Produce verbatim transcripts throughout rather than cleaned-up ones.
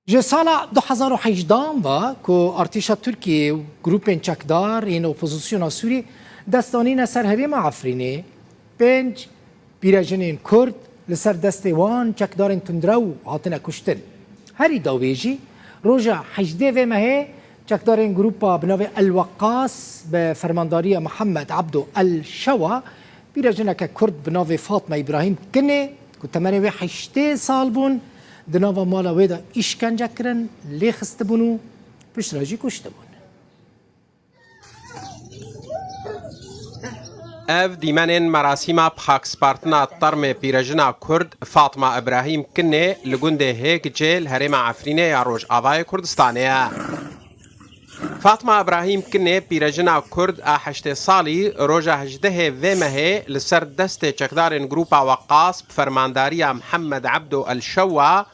Ji sala du hezar û hejdehan ve ku artêşa Tirkiyê û grûpên çekdar ên opozisyona Sûrî dest danîne ser herêma Efrînê, pênc pîrejinên Kurd li ser destê wan çekdarên tundrew hatine kuştin. Herî dawî jî roja hejdê vê mehê çekdarên grûpa bi navê El Weqas bi fermandariya Mihemed Ebdo El Şewa, pîrejineke Kurd bi navê Fatma Îbrahîm Kinê ku temenê wê heştê sal bûn, di nava mala wê de îşkence kirin, lê xistibûn û piştre jî kuştibûn. Ev dîmenên merasîma bixakispartina termê pîrejina Kurd Fatma Îbrahîm Kinê li gundê Hêgicê li herêma Efrînê ya Rojavayê Kurdistanê ye. Fatma Îbrahîm Kinê pîrejina Kurd a heştê salî roja hejdehê vê mehê li ser destê çekdarên grûpa Weqas bi fermandariya Mihemed Ebdo El Şewa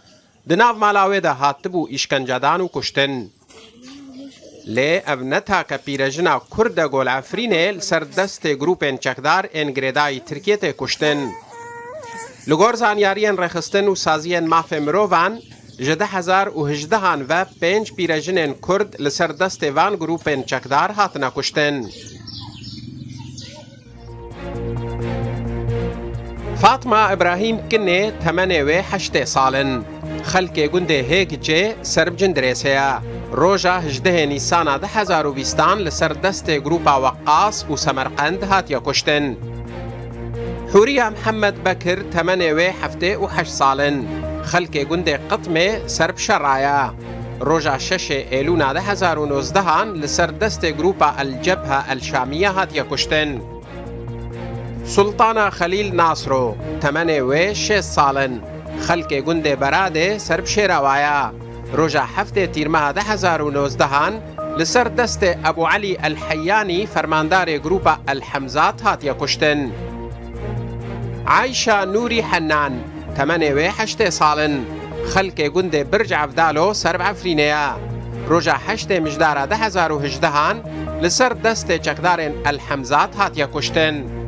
di nav mala wê de hatibû îşkencedan û kuştin. Lê ev ne take pîrejina Kurd e ku li Efrînê li ser destê grûpên çekdar ên girêdayî Tirkiyê tê kuştin. Li gor zanyariyên rêxistin û saziyên mafê mirovan, ji du hezar û hejdehan ve pênc pîrejinên Kurd li ser destê van grûpên çekdar hatine kuştin. Fatma Îbrahîm Kinê temenê wê heştê sal in. Xelkê gundê Hêgicê ser bi cindirêsê ye. Roja hejdehê Nîsana du hezar û bîstan li ser destê grûpa Weqas û Semerqend hatiye kuştin. Hûriya Mihemed Bekir temenê wê heftê û heşt sal in. Xelkê gundê Qitmê ser bi şera ye. Roja şeşê Êlûna du hezar û nozdehan li ser destê grûpa El Cebhe El Şamiye hatiye kuştin. Sultana Xelîl Nasro, temenê wê şêst sal in. Xelkê gundê Beradê ser bi şêra wa ye. Roja heftê Tîrmeha du hezar û nozdehan li ser destê Ebû Elî El Heyyanî, fermandarê grûpa El Hemzat, hatiye kuştin. Ayşa Nûrî Hennan, temenê wê heştê sal in. Xelkê gundê Birc Evdalo ser bi Efrînê ye. Roja heştê Mijdara du hezar û hejdehan li ser destê çekdarên El Hemzat hatiye kuştin.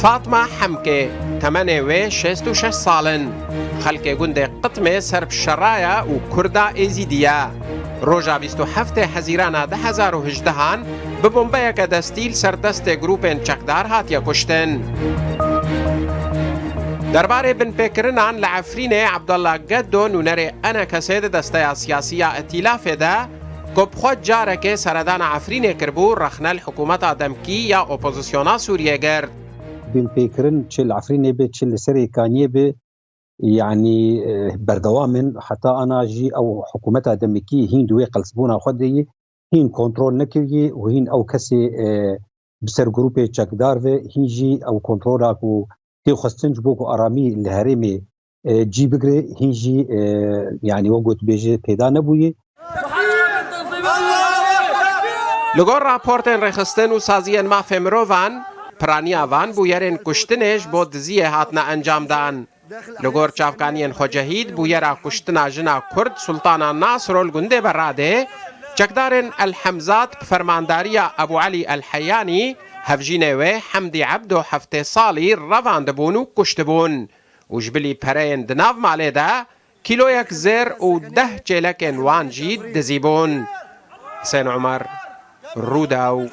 Fatma Hemkê, temenê wê şêst û şeş sal in. Xelkê gundê Qitmê ser bi şera ye û Kurda Êzîdî ye. Roja bîst û heftê Hezîrana du hezar û hejdehan bi bombeyeke destî li ser destê grûpên çekdar hatiye kuştin. Derbarê binpêkirinan li Efrînê, Ebdullah Geddo, nûnerê ENKSê di desteya siyasî ya Îtîlafê de, ku bi xwe carekê seredana Efrînê kiribû, rexne li hikûmeta demkî ya opozisyona Sûriyê girt. Binpêkirin çi li Efrînê be, çi li Serê Kaniyê be, yanî, eh, berdewam in. Heta ana jî ew hikûmeta demkî hîn di wê qelsbûna xwe de ye, hîn kontrol nekiriye û hîn ew kesê, eh, bi ser grûpê çekdar ve, hîn jî ew kontrola ku tê xwestin ji bo ku aramî li herêmê, e, cî bigire, hîn jî, e, yanî wek gotibêjê pêda nebûye. Li gor raportên rêxistin û saziyên mafê mirovan, piraniya van bûyerên kuştinê ji bo diziyê hatine encamdan. Li gor çavkaniyên xwecehî, bûyera kuştina jina Kurd Sultana Nasro li gundê Beradê, çekdarên El Hemzat bi fermandariya Ebû Elî El Heyanî, hevjînê wê Hemdî Ebdo heftê salî revandibûn û kuştibûn û ji bilî pereyên di nav malê de kîloyek zêr û deh çêlekên wan jî dizîbûn. Husên Umer, Rûdaw.